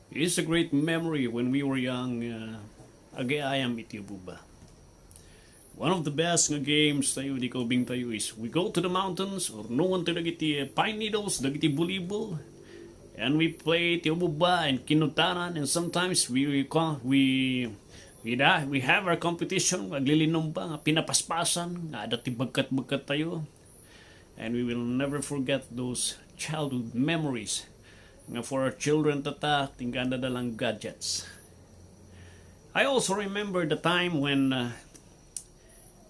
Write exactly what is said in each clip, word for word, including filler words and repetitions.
It's a great memory when we were young, uh, agyayam iti ubba. One of the best nga games tayo, di kaubing tayo, is we go to the mountains or no one to dagiti pine needles, dagiti bulibul, and we play iti ubba and kinutanan, and sometimes we, we, co- we, we, da, we have our competition, aglilinumba, nga pinapaspasan, nga adda ti bagkat-bagkat tayo. And we will never forget those childhood memories nga for our children tatta, ingganda da lang gadgets. I also remember the time when, uh,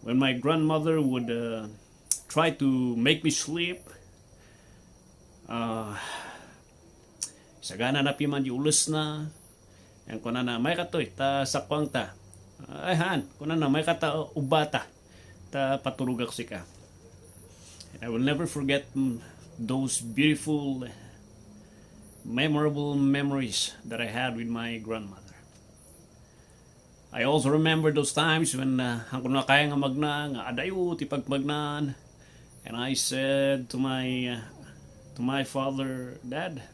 when my grandmother would, uh, try to make me sleep. Uh, sagana na piman di ulesna, Yan kunana, "Maikatoy, ta sakuangta." "Ay, han," kunana, "maikata ubbata, ta paturogak sika." And I will never forget, mm, those beautiful, memorable memories that I had with my grandmother. I also remember those times when, uh, han ko na kaya nga magna, nga adayo ti pagmagnaan. And I said to my, uh, to my father, "Dad,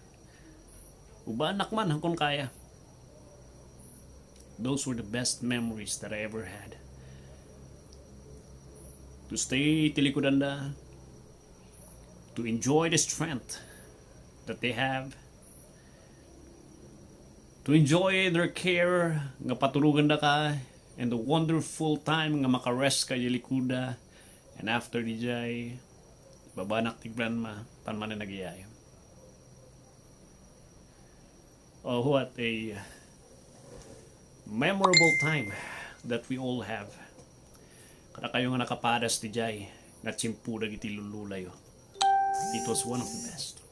ubbaanak man, han ko na kaya." Those were the best memories that I ever had. To stay iti likudanda, to enjoy the strength that they have, to enjoy their care nga paturogandaka, and the wonderful time nga makarest ka iti likudda, and after dijay, babanak ti grandma, tan manen agyayam. Oh, what a memorable time that we all have. Kadakayo nga nakapadas dijay, natsimpo dagiti lululayo. It was one of the best.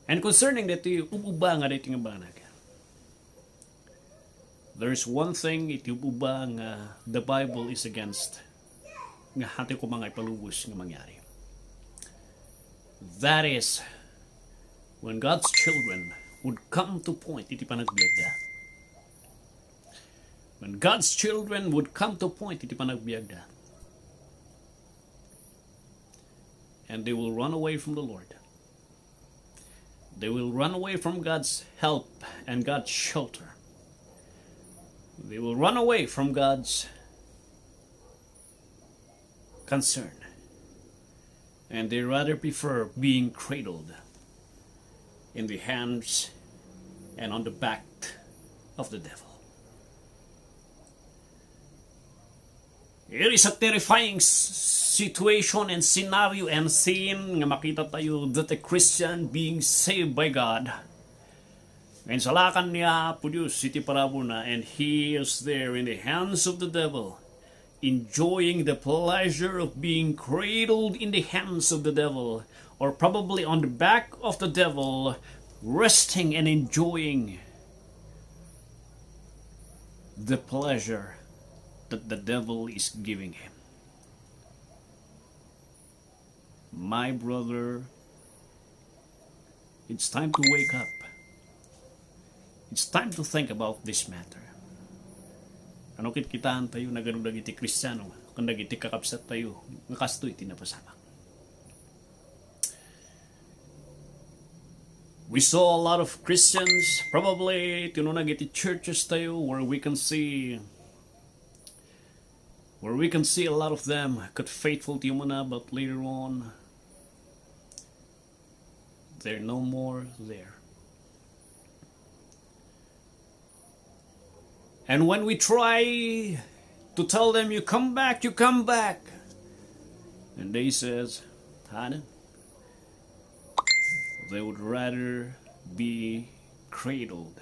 And concerning daytoy ub-ubba nga daytoy nga banag, there is one thing iti ub-ubba nga the Bible is against, nga hati koma nga ipalubos nga mangyari. That is, when God's children would come to point iti panagbiagda. When God's children would come to point iti panagbiagda, and they will run away from the Lord. They will run away from God's help and God's shelter. They will run away from God's concern. And they rather prefer being cradled in the hands and on the back of the devil. It is a terrifying s-, situation and scenario and scene nga makita tayo that a Christian being saved by God, nga insalakan ni Apo Dios iti parabur na, and he is there in the hands of the devil, enjoying the pleasure of being cradled in the hands of the devil, or probably on the back of the devil, resting and enjoying the pleasure that the devil is giving him. My brother, it's time to wake up. It's time to think about this matter. Ano kit kitaan tayo, nagano dagiti Kristiano, ken dagiti kakabsat tayo, nga kastoy ti napasamak. We saw a lot of Christians, probably, tinunag iti churches tayo, where we can see, where we can see a lot of them ket faithful ti umuna, but later on, they're no more there. And when we try to tell them, "You come back, you come back," and they says, "Hana," they would rather be cradled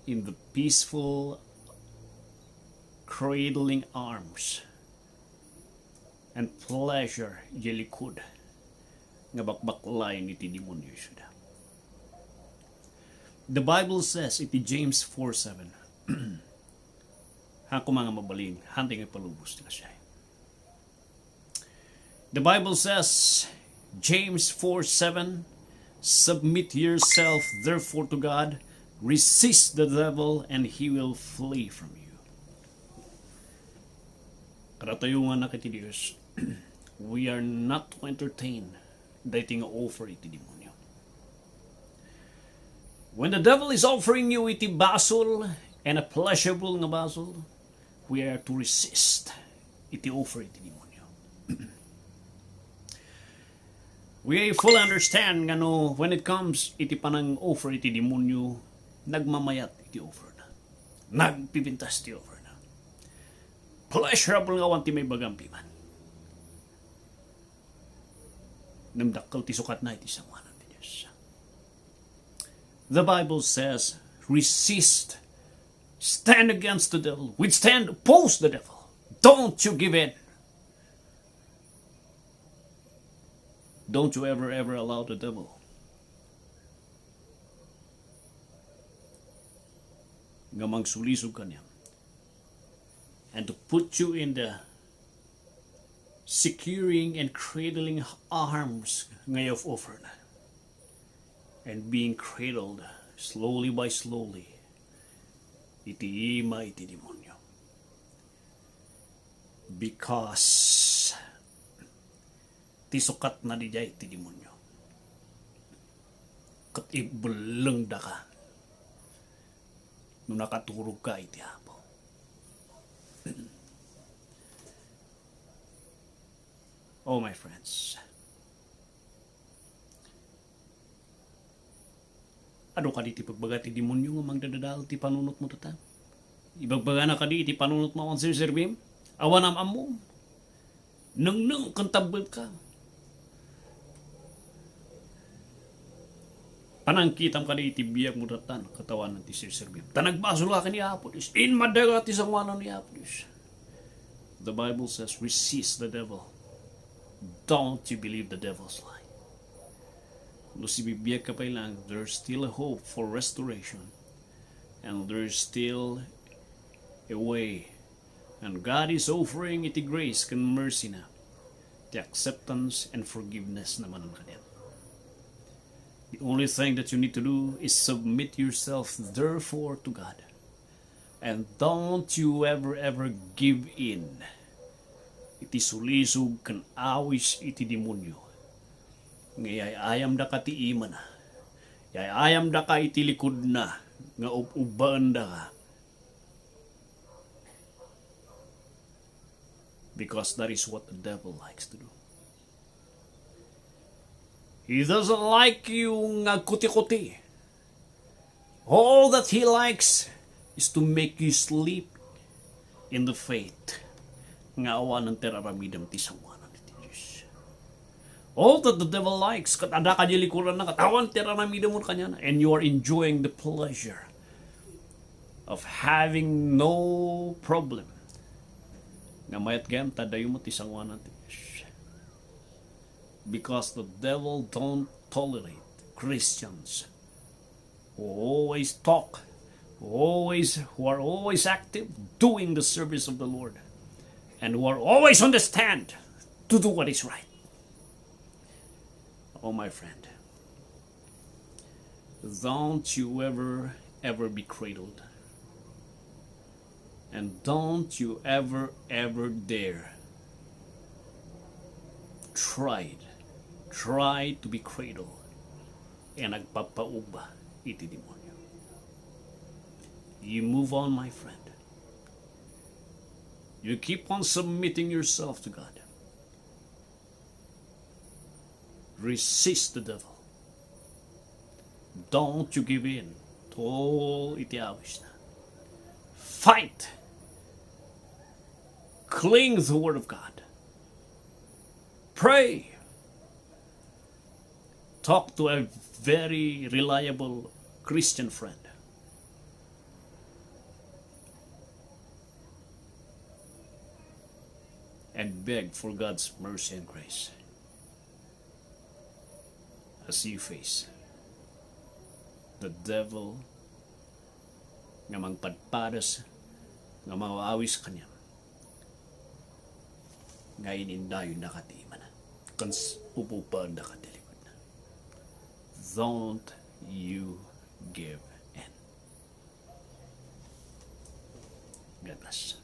in the peaceful cradling arms and pleasure iti likud nga bakbaklayen iti demonio isuda. The Bible says iti James four seven, ha, koma nga mabalin, hantay nga palubos ti kasay. The Bible says, James four seven, "Submit yourself therefore to God, resist the devil, and he will flee from you." Kadatayo nga anak iti Dios, we are not to entertain daytoy nga offer iti demonio. When the devil is offering you iti basol, and a pleasurable nga basol, we are to resist iti offer iti demonio. We fully understand nga no, when it comes iti panang-offer iti demonio, nagmamayat iti offer na. Nagpipintas ti offer na. Pleasurable nga awan ti maibagam piman. Ngem dakkel ti sukatna iti sangoanan ti Dios. The Bible says, "Resist, stand against the devil, withstand, oppose the devil. Don't you give in." Don't you ever, ever allow the devil nga mangsulisog kaniam and to put you in the securing and cradling arms nga of offer na, and being cradled slowly by slowly iti ima iti demonio. Because ti sukatna diay ti demonio, ket ibellengdaka no nakaturogka iti Apo. Oh, my friends, adu kadi ti pagbaga ti demonio nga mangdadadael ti panunotmo tatta? Ibagbagana kadi iti panunotmo awan serserbim? Awan am-ammom? Nengneng ken tabbelka. Panangkitam kadi iti biagmo tatta, ket awan ti serserbim. Ta nagbasolka ken ni Apo Dios. Inmadayka ti sangoanan ni Apo Dios. The Bible says, "Resist the devil." Don't you believe the devil's lie. No sibibiagka pay lang, there's still a hope for restoration. And there's still a way. And God is offering iti grace ken mercy na, the acceptance and forgiveness na manen kaniam. The only thing that you need to do is submit yourself, therefore, to God. And don't you ever, ever give in iti sulisog ken awis iti demonio nga iyay-ayamdaka ti imana, iyay-ayamdaka iti likudna, nga ub-ubbaendaka. Because that is what the devil likes to do. He doesn't like you nga kuti-kuti. All that he likes is to make you sleep in the faith nga awanen ti aramidem ti sangoanan iti Dios. All that the devil likes, ket adda kadi likuranna, ket awan ti aramidem kaniana, and you are enjoying the pleasure of having no problem. Nga mayat gayam ta adayo met ti sangoanan ti Dios. Because the devil don't tolerate Christians who always talk, who always, who are always active doing the service of the Lord, and who are always on the stand to do what is right. Oh, my friend, don't you ever, ever be cradled. And don't you ever, ever dare try, try to be cradled and agpapauba iti demonio. You move on, my friend. You keep on submitting yourself to God. Resist the devil. Don't you give in to all iti awisna. Fight. Cling to the word of God. Pray. Talk to a very reliable Christian friend. And beg for God's mercy and grace as you face the devil nga mangpadpadas, nga mangawis kaniam, nga inindayonnaka ti imana, ken s-, upupaennaka ti likudna. Don't you give in. God bless.